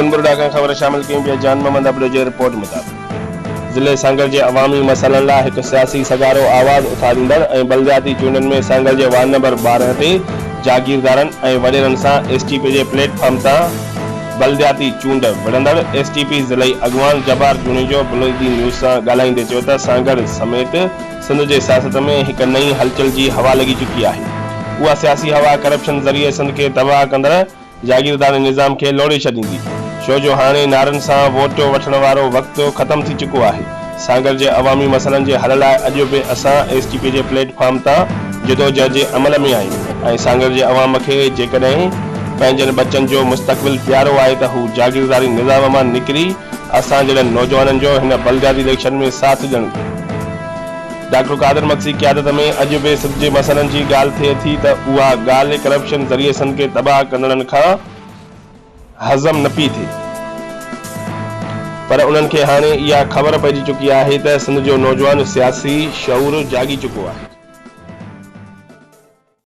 گنبرڊا کان خبر شامل ڪيون پيا جان محمد ابڙو جي رپورٽ مطابق ضلعي سانگهڙ جي عوامي مسئلن لاء هڪ سياسي سگهارو آواز اٿاريندڙ ۽ بلدياتي چونڊن ۾ سانگهڙ جي وارڊ نمبر 12 تي جاگيردارن ۽ وڏيرن سان ايس ٽي پي جي پليٽ فارم تان بلدياتي چونڊ وڙهندڙ ايس ٽي پي ضلعي اڳواڻ جبار جوڻيجو بلوچي نيوز سان ڳالهائيندي چيو ته سانگهڙ سميت سنڌ جي سياست ۾ هڪ نئين هلچل جي هوا لڳي چڪي آهي. اها سياسي هوا ڪرپشن ذريعي سنڌ کي تباهه ڪندڙ جاگيرداڻي نظام کي لوڙهي ڇڏيندي. ڇو جو هاڻي نعرن سان ووٽ وٺڻ وارو وقت ختم ٿي چڪو آهي. سانگهڙ جي عوامي مسئلن جي حل لاء اڄ به اسان ايس ٽي پي جي پليٽ فارم تان جدوجهد جي عمل ۾ آهيون ۽ سانگهڙ جي عوام کي جيڪڏهن پنهنجن ٻچن جو مستقبل پيارو آهي ته هو جاگيرداري نظام مان نڪري اسان جهڙن نوجوانن جو هن بلدياتي اليڪشن ۾ ساٿ ڏيڻ ڊاڪٽر قادر مگسي قيادت ۾ اڄ به سنڌ جي مسئلن جي ڳالهه ٿئي ٿي ته اها ڳالهه ڪرپشن ذريعي سنڌ کي تباهه ڪندڙن کان هضم نه پئي ٿئي پر انهن کي هاڻي اها خبر پئجي چڪي آهي ته سنڌ جو نوجوان سياسي شعور جاڳي چڪو آهي.